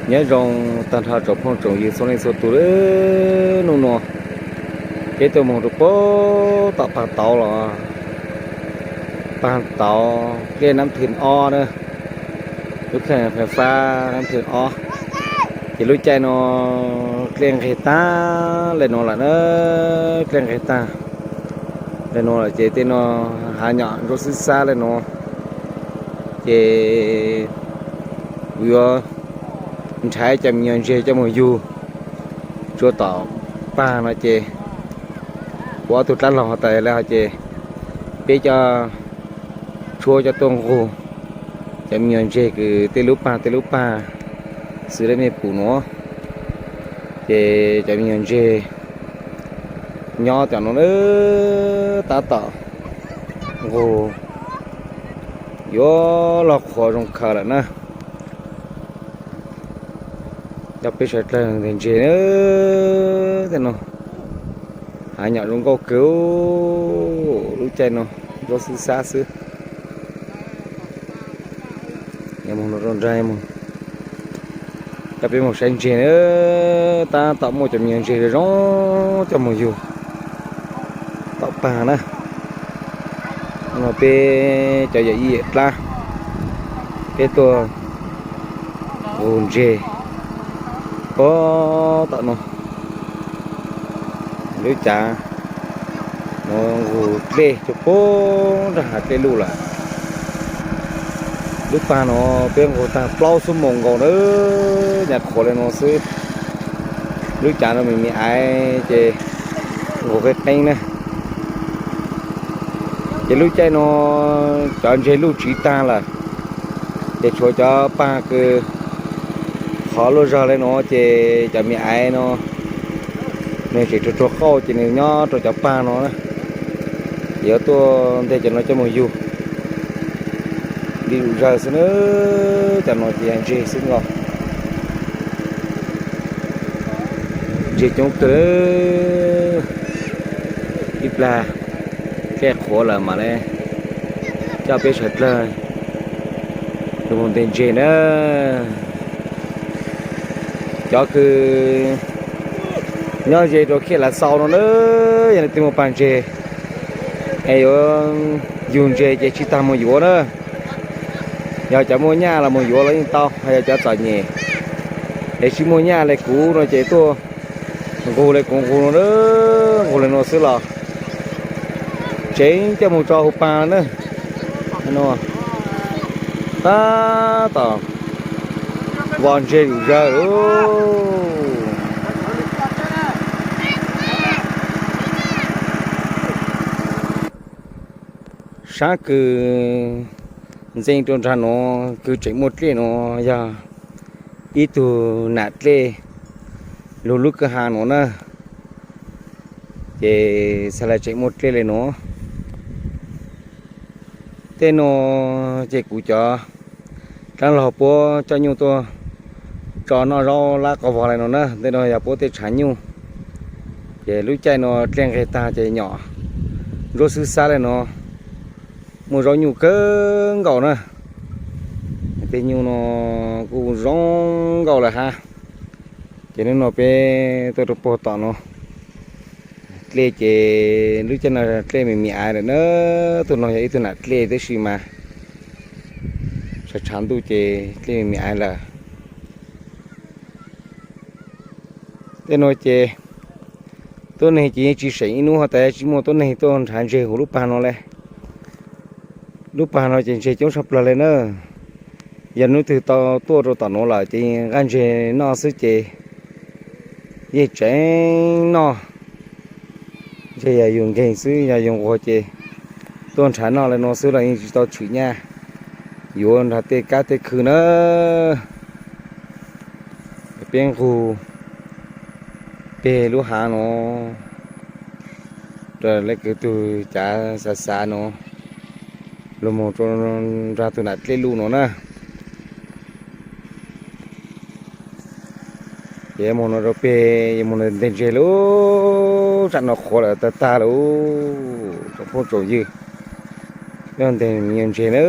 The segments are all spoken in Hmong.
Nyob zoo tag nrho tsoom phooj tsoom ywg txhua leej txhua tus lawm. Hnub no peb tuaj mus rau puag tom Pag Tauv los, Pag Tauv dlej Nab Thwm ob na, lub kheej fais fab Nab Thwm ob. Ces lub caij no dlej nqeg tag li no lawm na, dlej nqeg tag li no lawm ces tej no hav nyom ntsuab xwb xab li no. Ces kuv yuav nrhav cov me nyuam ntseg coj mus yug tsua tom Pag no ces kuv ob tug dab laug tas li ces peb coj tshuab coj tuaj nqug cov me nyuam ntseg kws tej lub Pag tej lub Pag xws li mej pum nuav. Ces cov me nyuam ntseg nyob cov no tab tom nqug yuav loj qhuav zoo khaws lawm na. Coj peb sawv dlawg ntseg na, tej no hav nyom zoo nkauj kawg, lub caij no ntsuab xwb xab xwb. Coj peb mus saib ntseg na, tab tom muaj cov me nyuam ntseg zoo coj mus yug tom Pag na. No peb cov yawm yij yawm dlaab, peb tuaj nqug ntseg puag tom no. Lub cav no nqug dlej rua puag nraag hav dlej luj lawm. Lub Pag no peb nqug taag plaub xuab moos nkaus na, nyaav qhuav le no xwb. Lub cav no me me aiv ces nqug qeeb qeeb na. Ces lub caij no cov ntseg luj tsiv taag lawm, ces tshuav cov Pag kws qhov luaj zog le no ces cov me aiv no nwg tseem rua rua qauj ces nwg nyob rua cov Pag no na. Ces yuav tuaj nteg cov no coj mus yug li lub zog xwb na. Cov no ces yog ntseg xwb nkaus. Ntseg coob kawg. Ib plag dlej qhuav lawm mam le coj peb sawv dlawg mus nteg ntseg na. Cov kws nyob ze rua Khiaj Lav Xau no na, yog leej twg muaj Pag ntseg es yuav yug ntseg ces tsis tas mus yuav na. Yog cov muaj nyaj los mus yuav los yeej tau, ho yog cov txom nyem es tsis muaj nyaj le kuv no ces tuaj nqug le kuv nqug no, nqug le no xwb los tseev coj mus tso huv Pag na. Tab tom vos ntseg lwm zawg lauj. Sab kws ntxeev rua nraag nuav kws tseem muaj dlej nuav yog ib tug nam dlej lug lub kwj ha nuav na. Ces txhaj le tseem muaj dlej le nuav. Tej nuav ces kuv cov dlaab laug puab coj nyuj tuaj tso noj zaub lab qau vog le nuav na. Tej nuav yog puab tej tshaav nyuj. Ces lub caij nuav dlej nqeg taag ces nyom ntsuab xwb xab le nuav, muaj zaub nyuj kawg nkaus na. Tej nyuj nuav kuj zoo nkauj lawm hab. Ces nub nuav peb tuaj rua puag tom nuav dlej ces lub caij no dlej me me aiv lawm na. Tug nuav yog ib tug nam dlej tab sis mas tshav tshav ntuj ces dlej me me aiv lawm. Tej nuav ces tuab neeg ces yeej tsis seem ib nub has tas tsis muaj tuab neeg tuaj nrhav ntseg huv lub pag no le. Lub pag no ces ntseg coob tshaj plawg le na. Yog nub twg tau tuaj rua tom nuav lawm ces nqaj ntseg noj xwb ces yeej tseev noj. Ntshe yog yug nkeeg xwb, yog yug nquag ces tuaj nrhav noj le nuav xwb los yeej tsis tau tshwm nyaj yuav nrog tej kab tej khw na. Peb nqug peg lub hav nuav rau le kwv tug cav xav xav nuav lug moog rua nraag tug nam dlej luj nuav na. Ces moog nuav rau peg, moog nuav nteg ntseg lawm, tsam nuav qhuav lawm tag tag lawm. Tsoom phooj tsoom ywg, peb nteg me nyuam ntseg na,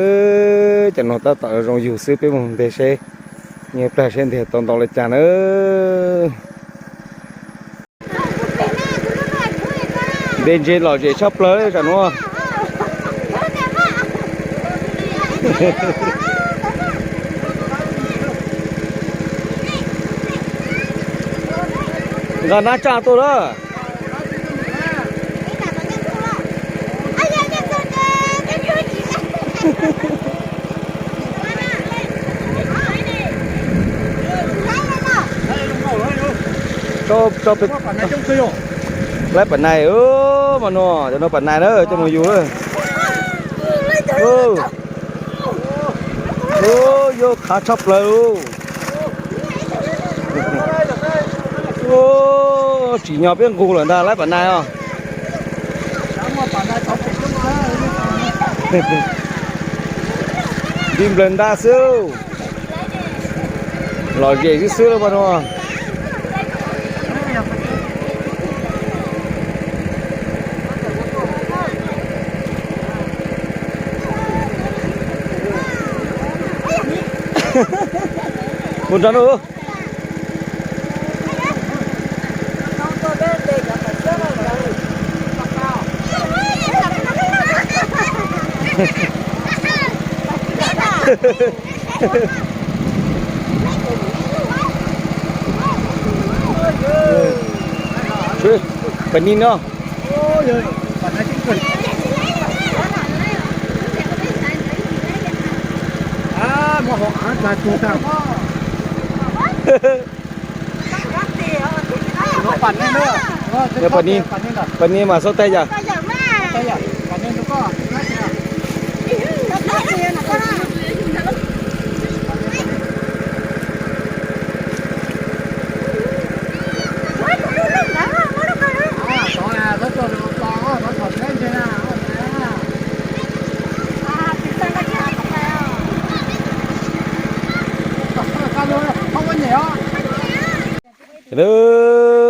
cov nuav tab tom zoo yug xwb, peb moog nteg seb Nyiag tag seb ntiag tau ntau li cas na. Nte ntses lom zem tshaj plaws li tam nuav. Nqa nab tsaj tuaj lawm. Laib pam nais, mas no cov no pam nais na, coj mus yug lawm. Yuav khav tshaj plaws lauj. Tsim nyog peb nqug lawm ntag laib pam nais os. Nti nplawg ntaj xwb. Lom zem xwb xwb lauj mas no. Ua nrog no. Pam nais no. Pam nais mas xob taig yom.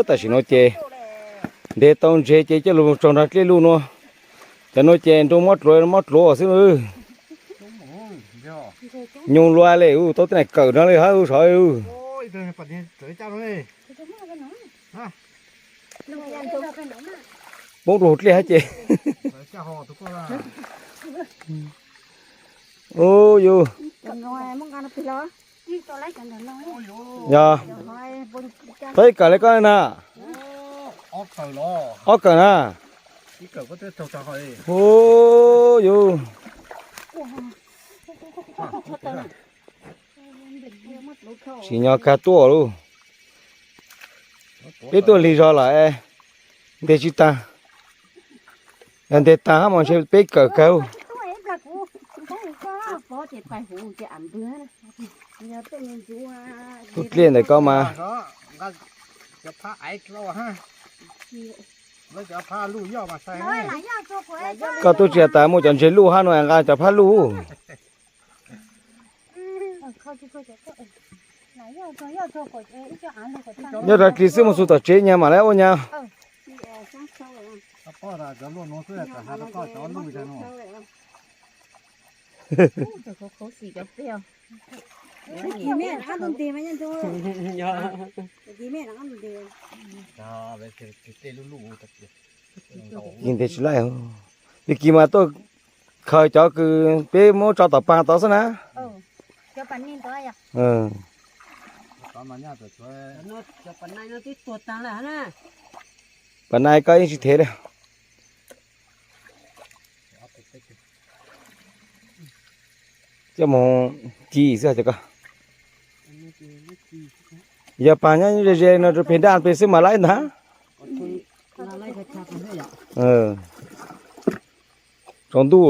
Tam sim no ces ntes tau ntses ces coj los tsaug nrog dlej luj no. Cov no ces nroo mob dluav mob dluav xwb. Nyoog lua li, tau tej neeg kawm no li hab sav. Poob rau hauv dlej hab ces. Yog, peb kawm li koj na. Ob kawm na. Hu, yus, tsim nyog kag tuaj lauj. Peb tuaj lig zog lawm, nteg tsis tag. Yog nteg tag hab mas ntshe peb kawm kawg. Tub dlej ntawm ko mas. Koj tub tsis tas muaj cov ntses luj hab no nqa cov phab luj. Nyob rau kis xwb mus xu tom tsev nyag mam li ua nyag. Kis nteg tsis laij, yog kis mas tuaj khaws cov kws peb muab tso tom pag tod xwb na. Pam nai koj yeej tsis thev li. Coj mus ci xwb ces ko. Yog pag nyob ze ze no rau peg nraj peg xwb mas laib ntag. Tsaus ntuj,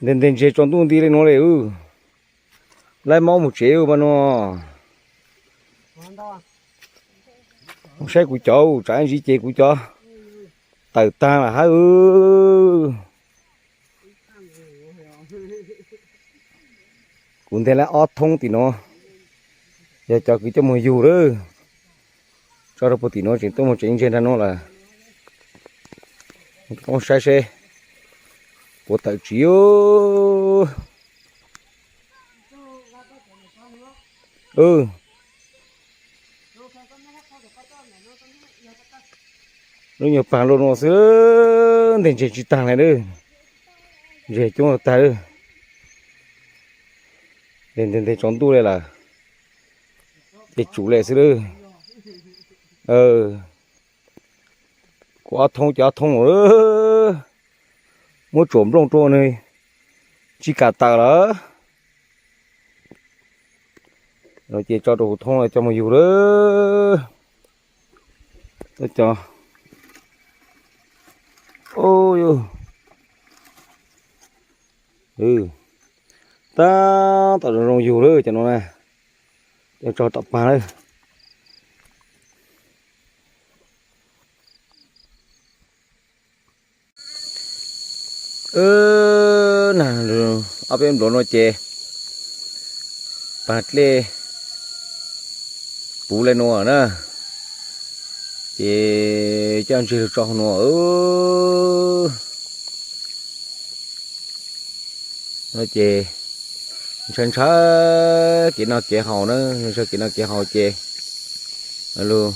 nteg nteg ntseg tsaus ntuj nti li no li. Laib maub mus tsev mas no. Mus saib kuv cov, tsam ntsis ces kuv cov tawm tag lawm hab. Kuv nteg lawm ob thoob tim no, yog cov kws coj mus yug lawm. Tso rau puag tim no tseem tuaj mus tsev ntseg nrag no lawm. Saib seb puas tawm tsiv. Lub nyuag pag luaj no xwb, nteg ntseg tsis tag li lawm. Ntseg coob tag lawm. Nteg nteg tsaus ntuj li lawm, ces tsum li xwb lawm. Kuv ob thoob ces ob thoob lawm, muab tsuam nplooj rau nws tsis kam tawm lawm. No ces tso rau hauv thoob coj mus yug lawm. Cov, tab tom zoo zoo yug lawm cov no na. Coj tso tom pag lawm. Nag ob peb npluav no ces pag dlej puv li no na, ces coj ntseg lug tso hauv no. No ces ntshaw ntshaw kev noj kev haus na, ntshaw kev noj kev haus ces lug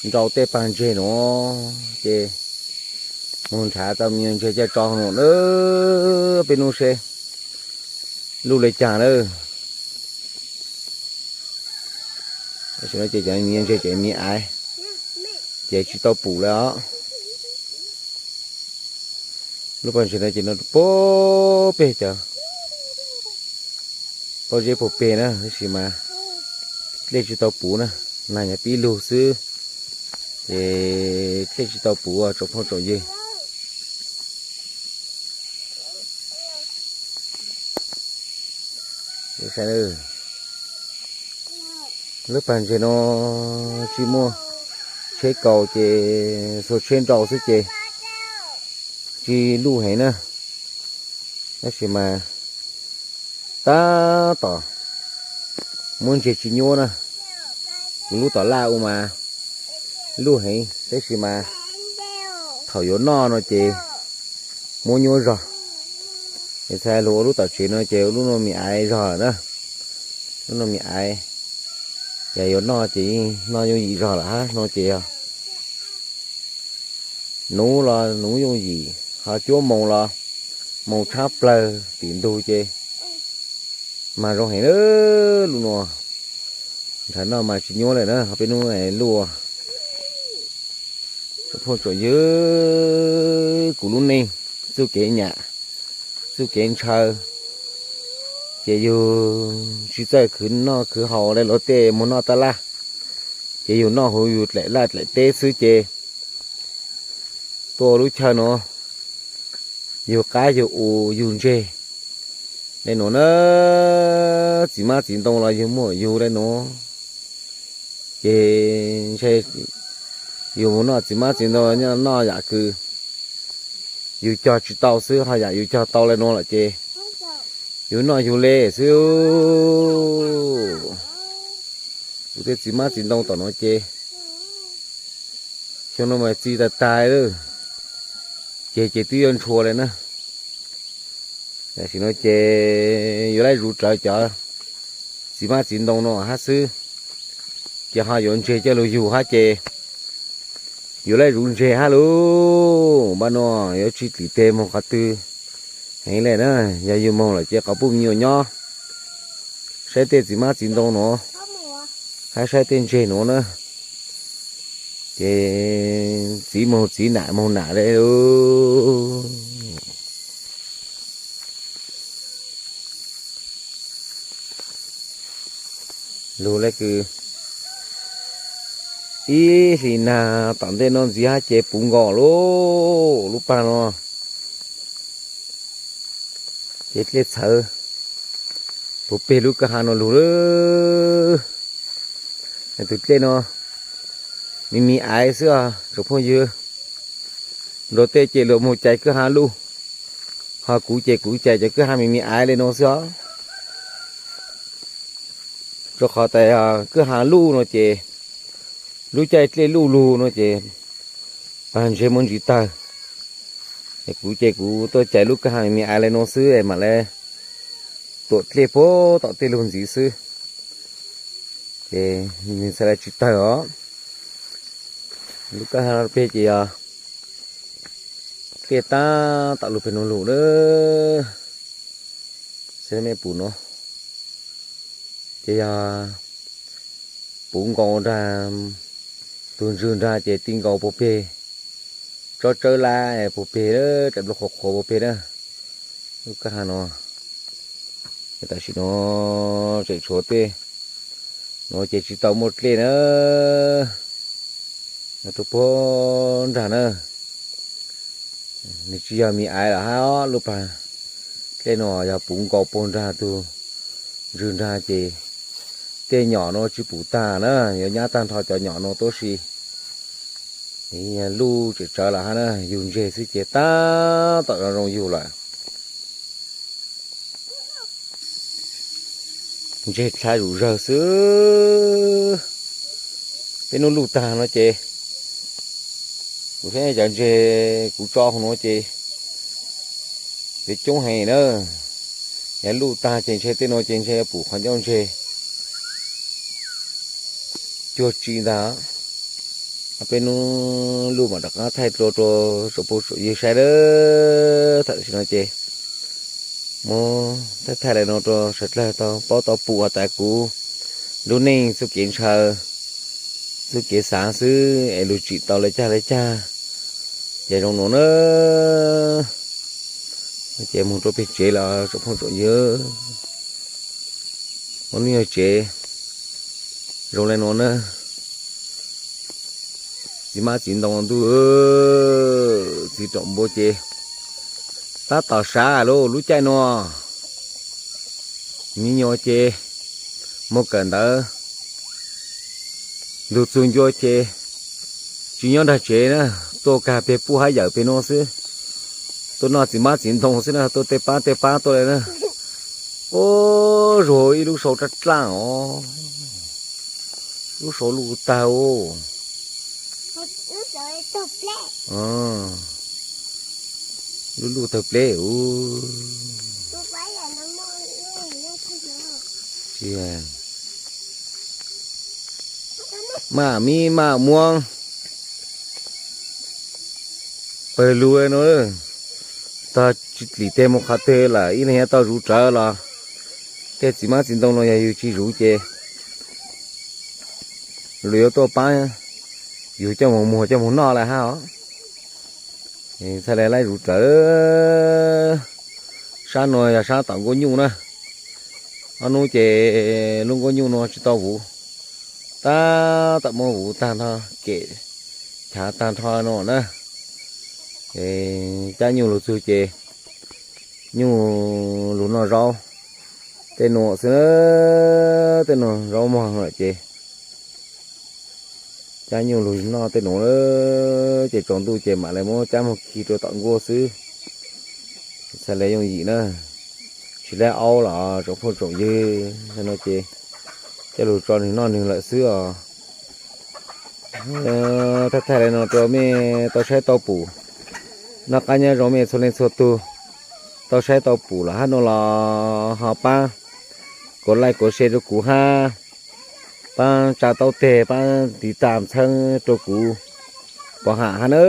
nrau tej pag ntseg no ces mus nrhav tau me nyuag ntseg coj tso hauv no na, peb nub seb luj li cas lawm. Tam sim no ces cov me nyuag ntseg ces me aiv ces tsis tau pum lawm os. Lub pag ntseg no ces no puag pem cov pob zeb puag pem na, tab sis mas dlej tsis tau puv na, nag nyob pib lug xwb ces dlej tsis tau puv tsoom phooj tsoom ywg. Lub pag ntseg no tsis muaj tsheb kaus ces xuas tsheb nrau xwb ces tsis luj heev na. Tab sis mas tab tom muab ntseg tsis nyuaj na. Kuv lub tom laj ua mas luj heev tab sis mas thaum yuav noj no ces muab nyuaj zog. Es txhais lus ua lub tom tsev no ces ua lub no me aiv zog lawm na. Lub no me aiv, yog yuav noj ces yeej noj yooj yim zog lawm hab no ces yog nuv los nuv yooj yim, ho cuab moos los moos tshab plawg tim ntug ces mas zoo heev lub no. Nrhav noj mas tsis nyuaj lawm na, peb nub luaj. Tsoom phooj tsoom ywg, kuv lub neej txuj kev nyam txuj kev ntshaw ces yug tsis txawj khwv noj khwv haus li luag tej mus noj taj laj, ces yug noj huv yug dlaim laj dlaim teb xwb ces tuaj lub chaw no yug qab yug u yug ntseg li nuav na, txiv hmab txiv ntoo los yug muaj yug li nuav. Ces ntshe yug mus noj txiv hmab txiv ntoo noj yam kws yug cog tsis tau xwb, ho yam yug cog tau li nuav lawm ces yug noj yug le xwb. Kuv tej txiv hmab txiv ntoo tom nuav ces xyoo no mas txi tag tag lawm, ceg ces twb yuav ntshua li na. Tam sim no ces yuav laij zuv dlawv cov txiv hmab txiv ntoo no hab xwb, ces ho yuav ntseg coj lug yug hab ces yuav laij zuv ntseg hab lauj. Npaj no yuav tsis txim teg moog qhov twg heev li na, yog yug moog lawm ces qhov pub me nyuam nyob saib tej txiv hmab txiv ntoo nuav, hab saib tej ntseg nuav na, ces txiv moog txiv nam moog nam li lauj. Lug le kws ib hlis nag tom ntej no ntxiv hab ces puv nkaus lauj, lub pag no ces dlej txhawv puv peg lub kwj ha no lug lawm. Tus dlej no me me aiv xwb os tsoom phooj ywg. Luag tej ces luag moog cais kwj ha luj, ho kuv ces kuv cais cov kwj ha me me aiv li no xwb os. Rua qhov tas kwj ha luj no ces lub caij dlej luj lug no ces pag ntseg muaj ntsis tawg. Es kuv ces kuv tuaj cais lub kwj ha me me aiv li no xwb es mam le Tuam dlej puag tom tej lug ntxiv xwb, ces nws txhaj le tsis tawg os. Lub kab ha peg ces yog dlej tab tom lug peg nuav lug na. Saib mej pum nuav, ces yog puv nkaus nraag, tug ntswg nraag ces ti nkaus puag peg, tsob tsawb lab puag peg, rais nplooj qhuav qhuav puag peg na. Lub kab ha nuav, tam sim nuav tseem tshuav tej nuav ces tsis tau muaj dlej na, rua puag nraag na. Nws tsis yog me aiv lawm hab, lub pag dlej nuav yog puv nkaus puag nraag tug ntswg nraag ces tej nyom nuav tsis pum tag na, yuav nyab tag nrho cov nyom nuav tuab si. Luj tseem tsawv lawm hab na, yug ntseg xwb ces tab tom zoo zoo yug lawm. Ntseg dlha zom zawg xwb. Peb nub luj tag no ces, kuv saib cov ntseg kuv tso hauv nuav ces yuav coob heev na. Yog luj tag ces ntshe tej nuav ces ntshe yuav pum qhov ncauj ntseg cuag tsi ntag. Peb nub luj mam rov qab thaij dlua rua tsoom phooj tsoom ywg saib lawm. Tam sim no ces muab thaij thaij le nuav rua sawv dlawg tau paub tau pum has tas kuv lub neej txuj kev ntshaw, txuj kev xav xwb es lug tsim tau le caag le caag ces zoo nuav na. Ces moog rua peg tsev los tsoom phooj tsoom ywg, ua lub nyuag tsev zoo le nuav na. Txiv hmab txiv ntoo ntuj, txiv raum npua ces tab tom sav lawm lub caij nuav. Me nyuam ces moog kawm ntawv, lug txug ncua ces tsis nyob nraag tsev na, tuaj kag peg puj hab yawm peg nuav xwb, tuaj noj txiv hmab txiv ntoo xwb na, tuaj tej paab tej paab tuaj le na. Ub, zuag ib lub sau dlaab dlaab os, lub sau luj tag. Lub luj tawg pleb. Maj mib maj muab pawg lug no, tog tsis lim teg mus qhov twg lawm, ib leeg yuav tau zuv rawv los tej txiv hmab txiv ntoo no yog yug tsis zuv ces luag yuav tuaj paab yug coj mus muag coj mus noj lawm hab os. Txhaj le laib zuv rawv. Sab nuav yog sab tom nkuaj nyuj na. Ob nub ces lub nkuaj nyuj nuav tsis tau vuv, tab tom muab vuv tag nrho, kem chav tag nrho no na. Cab nyuj lug txug ces nyuj lug noj zaub tej nuav xwb, tej nuav zaub mog lawm ces cab nyuj lug noj tej nuav, ces tsaus ntuj ces mam le muab cab moog khi rua tom nkuaj xwb. Txhaj le yooj yim na, tsis laib aub los tsoom phooj tsoom ywg no ces coj lug tso nwg noj nwg lawm xwb os. Thaij thaij le no rua mej tau saib tau pum, noj qab nyob zoo mej txhua leej txhua tug. Tau saib tau pum lawm hab no los ho paab kuv like kuv share rua kuv hab, paab tsa taub teg paab tiv tam txheeb rua kuv pov ham hab na.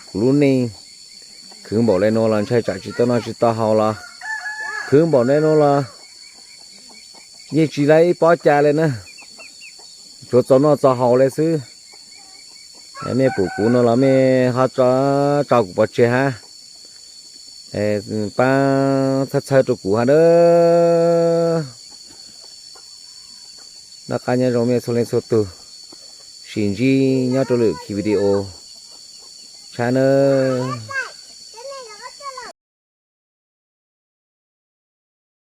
Kuv lub neej khwv npaum le nuav los ntshai tsam tsis tau noj tsis tau haus los, khwv npaum le nuav los yeej tsis laib ib pob ca le na, tsuav txaus noj txaus haus le xwb. Mej pum kuv no los mej ho tso kuv pov tseg hab, paab txhawb txhawb rua kuv hab na. Noj qab nyob zoo mej txhua leej txhua tug, sim ntsib nyob rua lwm ki video tshab nawb.